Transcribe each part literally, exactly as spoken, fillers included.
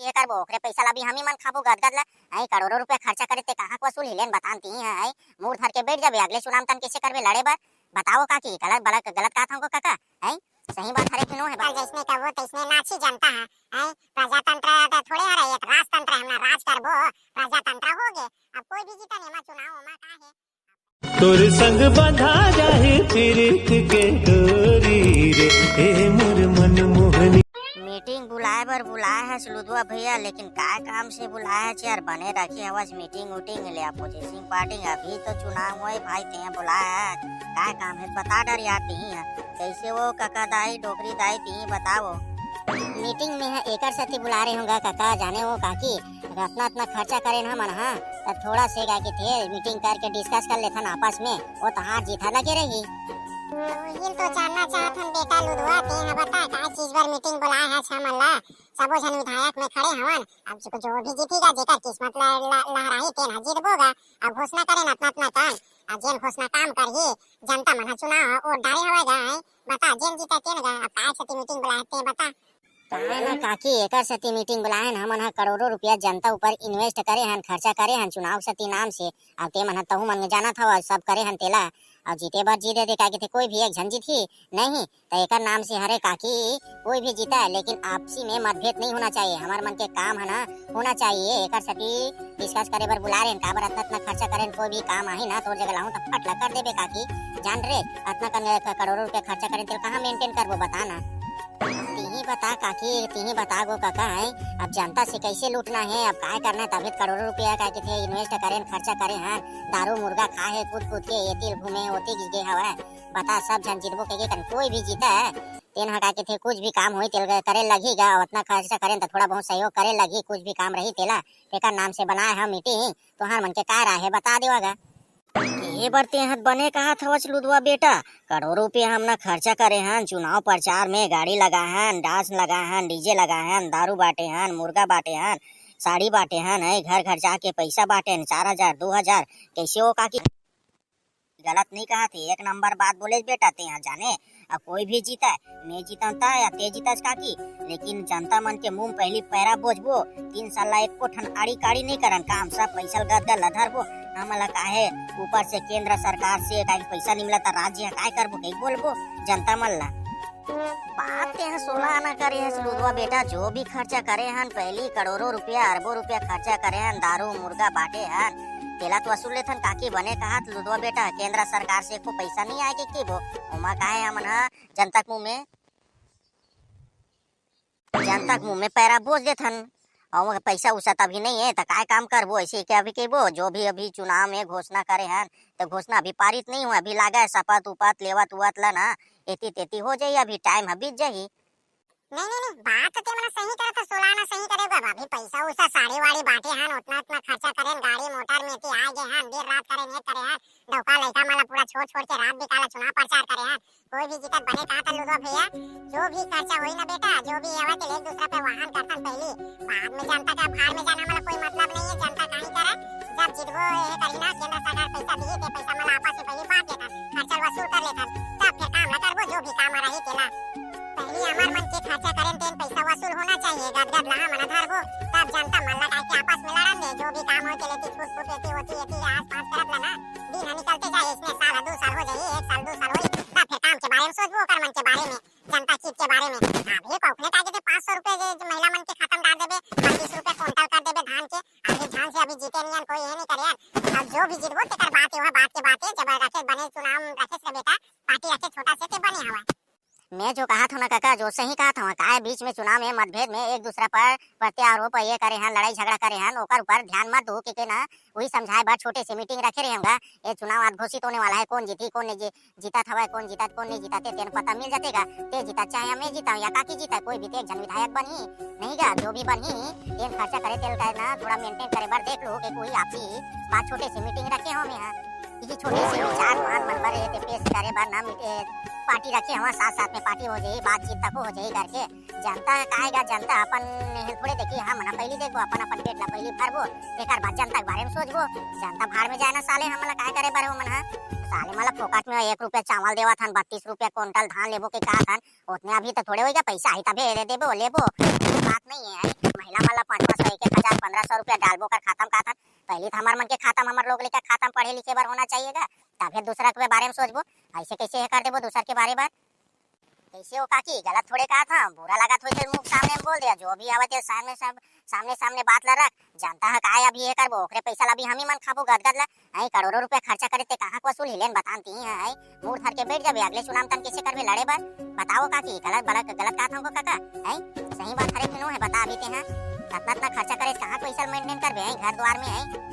के करबो, ओकरे पैसा ला भी हम ही मन खाबो गदगद ला। हैं, करोड़ों रुपया खर्चा करे ते कहाँ के वसूल ही, लेन बतान तिही है, हैं, मुड़ धर के बैठ जाबे, अगले चुनाव तन कैसे करबे लड़े बर? बताओ काकी, गलत, गलत, गलत कहत हूँ काका, हैं? सही बात हरे कि नो है? कल जैसने कबो तैसने नाची जनता है, हैं? प्रजातंत्र तो थोड़े हरे, एक राजतंत्र है, हमला राज करबो, प्रजातंत्र हो गे। अब कोई भी जीता नहीं, एमा चुनाव ओमा का है। तोर संग बंधा जाही पीरित के डोरी रे, ए मोर मन मोहनी। मीटिंग बुलाए बर बुलाए हस लुदवा भैया, लेकिन काय काम से बुलाए हस यार? बने रखे हवस मीटिंग उटिंग ले, अपोजिशन पार्टी, अभी तो चुनाव होए भाई, तें बुलाए हस, काय काम है बता डर यार तिही है। कैसे वो कका दाई, डोकरी दाई, तिही बताओ। मीटिंग में है, एकर सेती बुला रहे होंगा कका, जाने वो काकी, अतना अतना खर्चा करेन हमन हा, त थोड़ा से का कथे मीटिंग करके डिस्कस कर लेथन आपस में, वो तो हार जीत हा लगे रही। वही तो जानना चाहत हन बेटा लुदवा, तें ह बता काय चीज बर मीटिंग बुलाए हस हमन ला? सबो झन विधायक में खड़े हवन, अब जो, जो भी जीतीगा, जेकर किस्मत ल-, ल-, लहराही तेन ह जीतबो गा। अब घोषणा करेन अतना अतना काम, अब जेन घोषणा काम करही, जनता मन ह चुनाव ह वोट डारे हवय गा, हैं? बता जेन जीता तेन गा, अब काय सेती मीटिंग बुलाए तें बता। काय ना काकी, एकर सेती मीटिंग बुलाए हन, हमन ह करोड़ों रुपया जनता ऊपर इन्वेस्ट करे हन, खर्चा करे हन चुनाव सेती नाम से। अब ते मन ह तहू मन जानत हव, सब करे हन तेला। अब जीते बर जीते दे, का कथे कोई भी एक झन जीतही नहीं, त एकर नाम से हरे काकी, कोई भी जीता है, लेकिन आपसी में मतभेद नहीं होना चाहिए। हमर मन के काम है ना, होना चाहिए, एकर सेती डिस्कस करे बर बुला रहे हैं। काबर अतना अतना खर्चा करें, कोई भी काम आही ना तोर जगह लाहूं त फट ला कर देबे काकी। जान रे, अतना कन क-, करोड़ों रुपया खर्चा करें, तेल कहाँ मेंटेन करबो बता ना। तिही बता काकी, तिही बता गो काका है, अब जनता से कैसे लूटना है, अब काय करना है, तभी तो करोड़ों रुपया का किथे इन्वेस्ट करें, खर्चा करे हैं, दारू मुर्गा खा है, कूद कूद के एती घूमे, ओती गे हवय। बता, सब झन जीतबो कहिके कन, कोई भी जीता है, तेन ह का कथे, कुछ भी काम होई, तेल करे लगही गा, अउ अतना खर्चा करेन, त थोड़ा बहुत सहयोग करे लगही, कुछ भी काम रही, तेला, तेकर नाम से बनाए ह मीटिंग, तोहार मन के का राय हे, बता देवा गा। ए बर तेंहत बने कहत हवच लुदवा बेटा, करोड़ों रुपया हमन खर्चा करे हन, चुनाव प्रचार में गाड़ी लगाए हन, डांस लगाए हन, डीजे लगाए हन, दारू बांटे हन, मुर्गा बांटे हन, साड़ी बांटे हन, है घर घर जाके पैसा बांटे हन, चार हजार, दो हजार, कैसे हो काकी? गलत नहीं कहत हे, एक नंबर बात बोले बेटा तेंहा जाने। अब कोई भी जीता, मैं जीतन ता या ते जीतस काकी, लेकिन जनता मन के मुंह में पहली पैरा बोझबो। तीन साल ला एको ठन आड़ी काड़ी नहीं करन काम, सब पैसा ल गदगद ला धरबो। हमन ला काहे ऊपर से केंद्र सरकार से काहे पैसा नहीं मिलत, राज्य ह काय करबो, कहीं बोलबो जनता मन ला। बात तेंहा सोला आना करे हस लुदवा बेटा, जो भी खर्चा करे हन, पहली करोड़ों रुपया, अरबों रुपया खर्चा करे हन, दारू मुर्गा बांटे हन, तेला तो वसूल लेथन काकी, बने कहत लुदवा बेटा, केंद्र सरकार से एको पैसा नहीं आए के केबो, ओमा काहे हमन ह जनता के मुंह में, जनता के मुंह में पैरा बोझ देथन। अउ पैसा उसा तभी नहीं है, त काय काम करबो? ऐसे के अभी केबो, जो भी अभी चुनाव में घोषणा करे हन, त घोषणा अभी पारित नहीं हुआ, अभी लागा है शपथ उपत लेवत उवत ला ना, एती तेती हो जाही, अभी टाइम ह बीत जाही। नहीं, नहीं, नहीं, बात तो ते मन सही करत हो, सोला आना सही करे बाबा। अभी पैसा उसा साड़ी वाड़ी बांटे हन, उतना, उतना खर्चा करेन, गाड़ी मोटर में ते आ गए हन, दिन रात करेन, ये करे हन, डौका लइका मन ला पूरा छोड़, छोड़ के रात बिकाला चुनाव प्रचार करे हन। कोई भी जीतत बने कहा था लुदवा भैया, जो भी खर्चा होई ना बेटा, जो भी आवे ते एक दूसरा पे वाहन करथन पहली, बाद में जनता का भाड़ में जाना, हमला कोई मतलब नहीं है, जनता काहे करे, जब जीतबो ये करी ना, केंद्र सरकार पैसा दिही, ते पैसा मन ला आपस में पहली बांट लेथन, खर्चा वसूल कर लेथन, तब फिर काम ला करबो, जो भी काम रही तेला। पहली हमर मन के खर्चा करेन तेन पैसा वसूल होना चाहिए, गदगद ला हमन धरबो, तब जनता मन ला काहे के आपस में लड़न दे, जो भी काम होय तेले ती छूट फूट एती ओती एती आज पाँच करत ला ना, दिन ह निकलते जाए, इसमें साल ह दो साल हो जाही, एक साल दो साल होही, तब फिर काम के बारे में सोचबो, ओकर मन के बारे में, जनता चीज के बारे में। अभी कौखने का के पाँच सौ रुपए जे, जे महिला मन के खाता में डाल देबे, पच्चीस रुपए कुंटल कर देबे धान के, अभी धान से अभी जीते नहीं हन, कोई ये नहीं करे हन। अब जो भी जीतबो तेकर बात, वह बात के बात है, जब रखे बने चुनाव रखे से बेटा, पार्टी रखे छोटा से ते बने हवा। मैं जो कहा था ना काका, जो सही कहा था, काय बीच में चुनाव में मतभेद में एक दूसरा पर प्रत्यारोप ये करे हन, लड़ाई झगड़ा करे हन, ओकर ऊपर ध्यान मत दो, के, के ना, वही समझाए बर छोटे से मीटिंग रखे रहे हूँगा। ये चुनाव आज घोषित होने वाला है, कौन जीती, कौन नहीं जी-, जीतत हवय, कौन जीतत, कौन नहीं जीतत, ते तेन पता मिल जाते गा। ते जीतत चाहे मैं जीता या काकी जीता, कोई भी ते एक झन विधायक बनही, नहीं गा, जो भी बनही, तेन खर्चा करे तेल का ना थोड़ा मेंटेन करे बर देख लो, के कोई आपसी बात छोटे से मीटिंग रखे हो मैं, हाँ, इसी छोटे से विचार मान मन बर ये ते पेश करे बर ना मीट-, ए, पार्टी रखे हवा, साथ साथ में पार्टी हो जाही, बातचीत तको हो जाही करके। जनता काहे गा, जनता अपन नेहन थोड़े देखी, हम ना पहली देखबो, अपन अपन पेट ला पहली भरबो, तेकर बाद जनता के बारे में सोचबो। जनता भाड़ में जाए ना साले, हमन ला काय करे बर हो मन ह? साले मन ला फोकट में एक रुपया चावल देवत हन, बत्तीस रुपया कुंटल धान लेबो के कहत हन, ओतने अभी तो थोड़े होइगा, पैसा आही तभे दे देबो, लेबो। बात नहीं है, महिला मन ला पाँच सौ रुपया डालबो ओकर खाता म, का था? पहली तो हमर मन के खाता म, हमर लोग लइका खाता म पढ़े लिखे बर होना चाहिए गा, तभे दूसरा के बारे में सोचबो। ऐसे कैसे ये कर देबो दूसर के बारे बर? कैसे हो काकी, गलत थोड़े कहा था, बुरा लगा था तो मुंह सामने में बोल दिया, जो भी आवत है सामने सब, सामने सामने बात ला रख। जानता है काय अभी ये करबो, ओकरे पैसा ला अभी हम ही मन खाबो गदगद ला। आई करोड़ों रुपया खर्चा करे ते कहाँ को वसूल हिलेन बतान ती है, आई मूड़ धर के बैठ जाबे, अगले चुनाव तन कैसे करबे लड़े बर? बताओ काकी, गलत, गलत, गलत कहा था हमको काका? आई सही बात हरे कि नो है, बता अभी ते हैं, इतना, इतना खर्चा करे कहाँ को पैसा मेंटेन करबे, आई घर द्वार में, आई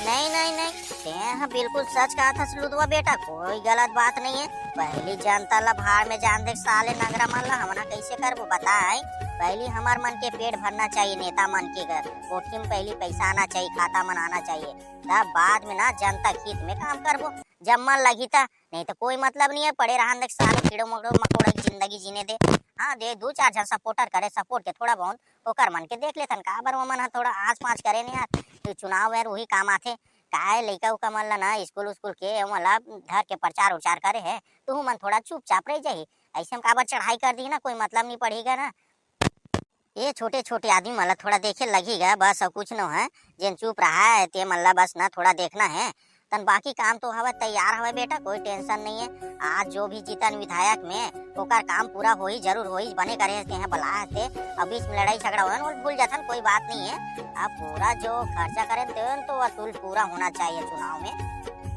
नहीं, नहीं, नहीं, ते ह बिल्कुल सच कहा था लुदवा बेटा, कोई गलत बात नहीं है। पहली जनता ला भाड़ में जान दे, साले नंगरा मन ला हमन ह कैसे करबो बताए? पहली हमर मन के पेट भरना चाहिए, नेता मन के घर कोठी में पहली पैसा आना चाहिए, खाता मन आना चाहिए, तब बाद में ना जनता के हित में काम करबो। जब मन लगी त, नहीं तो कोई मतलब नहीं है। पड़े रहन दे साले कीड़ो मकोड़ो, मकोड़ा की जिंदगी जीने दे। हाँ दे, दो चार झन सपोर्टर करे, सपोर्ट के थोड़ा बहुत ओकर मन के देख लेथन, काबर वो मन ह थोड़ा आस पास करे ने यार, तो चुनाव यार वही काम आथे। काय लइका उका मन ला ना स्कूल उस्कूल के ओमन ला धर के प्रचार उचार करे है, तुहू मन थोड़ा चुपचाप रह जाही। ऐसे में काबर चढ़ाई कर दी ना, कोई मतलब नहीं पड़ेगा ना। ये छोटे छोटे आदमी मन ला थोड़ा देखे लगही गा बस, और कुछ नो है। जेन चुप रहा है ते मन ला बस ना थोड़ा देखना है। तन बाकी काम तो हवय, तैयार हवय बेटा, कोई टेंशन नहीं है। आज जो भी जीतन विधायक में, ओकर काम पूरा होही, जरूर होही, बने करे हस तेहा बला हस ते। अब बीच में लड़ाई झगड़ा होन, वो भूल जाथन, कोई बात नहीं है। अब पूरा जो खर्चा करेन तेन तो वसूल पूरा होना चाहिए चुनाव में।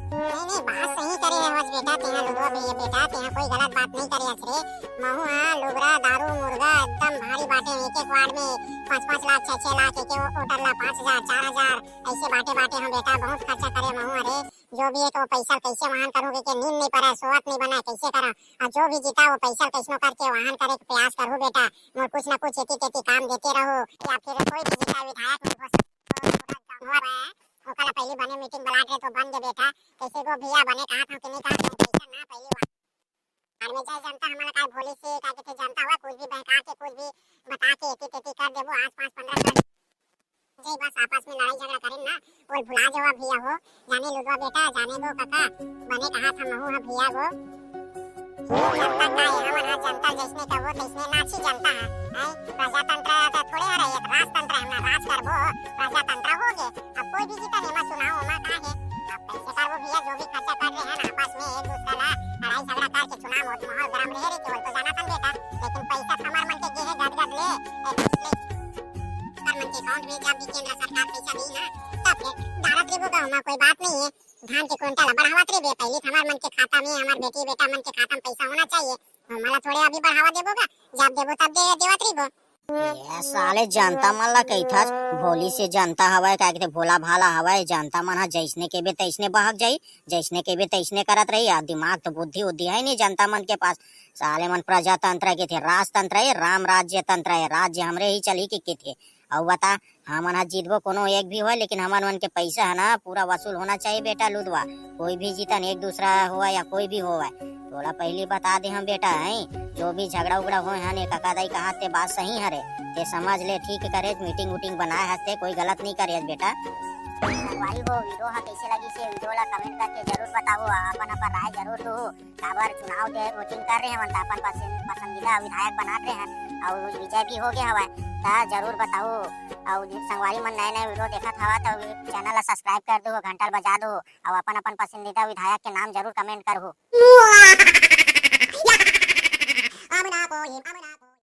नहीं, नहीं, बात सही करे हवस बेटा, तेहा लुदवा भैया बेटा, तेहा कोई गलत बात नहीं करे हस रे। महू हा लुगरा, दारू, मुर्गा एकदम भारी बाटे, एक एक वार्ड में पाँच पाँच लाख, छह छह लाख, एक एक वोटर ला पाँच हजार, चार हजार, ऐसे बाटे बाटे हम बेटा, बहुत खर्चा करे महू। अरे जो भी है तो पैसा कैसे वाहन करूँ के, के नींद नहीं पड़ा, सोवत नहीं बना, कैसे करा? और जो भी जीता वो पैसा कैसनो करके वाहन करे के प्रयास करूँ बेटा। मोर कुछ ना कुछ एती तेती काम देते रहो, या फिर कोई भी जीता विधायक में घोषणा हुआ है, ओकरा पहली बने मीटिंग बुला के तो बन गए बेटा। कैसे को भैया बने कहा था कि नहीं कहा था, पैसा ना पहली वाहन में जाए जनता हमारा काय भोली से का कहते जनता हुआ कुछ भी बहका के कुछ भी बता के एती तेती कर देबो, आज पाँच पन्द्रह कर जय बस आपस में लड़ाई झगड़ा करेन ना, ओल भुला जावा भैया हो। जाने लुदवा बेटा, जाने दो काका, बने कहा था महू हा भैया गो। जनता का है, हमन हा जनता जैसने कहो तैसने नाची जनता है, हैं? प्रजातंत्र तो थोड़े हरे, एक राजतंत्र है, हमन राज करबो, प्रजातंत्र हो गे। अब कोई भी जीता एमा चुनाव ओमा का है, अब कैसे करबो भैया, जो भी खर्चा कर रहे हैं ना आपस में एक दूसरा ला लड़ाई झगड़ा करके चुनाव होत माहौल गरम रहे रे, केवल तो जाना था बेटा, लेकिन पैसा हमार मन के गे है गद गद ले, ए, पिछले ओकर मन के अकाउंट में जब भी केंद्र सरकार पैसा दी ना, तब ले डालत रेबो गा, ओमा कोई बात नहीं है। धान के कुंटल बढ़ावत रेबे, पहले तो हमार मन के खाता में, हमार बेटी बेटा मन के खाता में पैसा होना चाहिए। हमला थोड़े अभी बढ़ावा देबो गा, जब देबो तब दे देवत रेबो। ये साले जनता मन ला कहिथस, भोली से जनता हवय, का कहिथे, भोला भाला हवय, जनता मन ह जैसने केबे तैसने बहक जाई, जैसने केबे तैसने करत रही। आ दिमाग तो बुद्धि उद्धि है नहीं जनता मन के पास। साले मन प्रजातंत्र के थे, राजतंत्र है, राम राज्य तंत्र है, राज्य हमरे ही चली के, के थे। अउ बता, हमन ह जीतबो कोनो एक भी होय, लेकिन हमन मन के पैसा है ना पूरा वसूल होना चाहिए बेटा लुदवा। कोई भी जीतन एक दूसरा होय या कोई भी होय, तोला पहली बता दे हम बेटा, हैं, जो भी झगड़ा उगड़ा होय हन, एक अका दाई कहा ते बात सही हरे, ते समझ ले, ठीक करे, मीटिंग उटिंग बनाए हस ते, कोई गलत नहीं करे हस बेटा। संगवारी हो, वीडियो ह कैसे लगी से वीडियो ला कमेंट करके जरूर बताओ, अपन अपन राय जरूर दो। काबर चुनाव के वोटिंग कर रहे हवन, त अपन पसंद, पसंदीदा विधायक बनात रहे हैं और विजय भी हो गया हवा, त जरूर बताओ। और संगवारी मन नए नए वीडियो देखत हवा त चैनल ला सब्सक्राइब कर दो, घंटा ला बजा दो और अपन अपन पसंदीदा विधायक के नाम जरूर कमेंट करहु।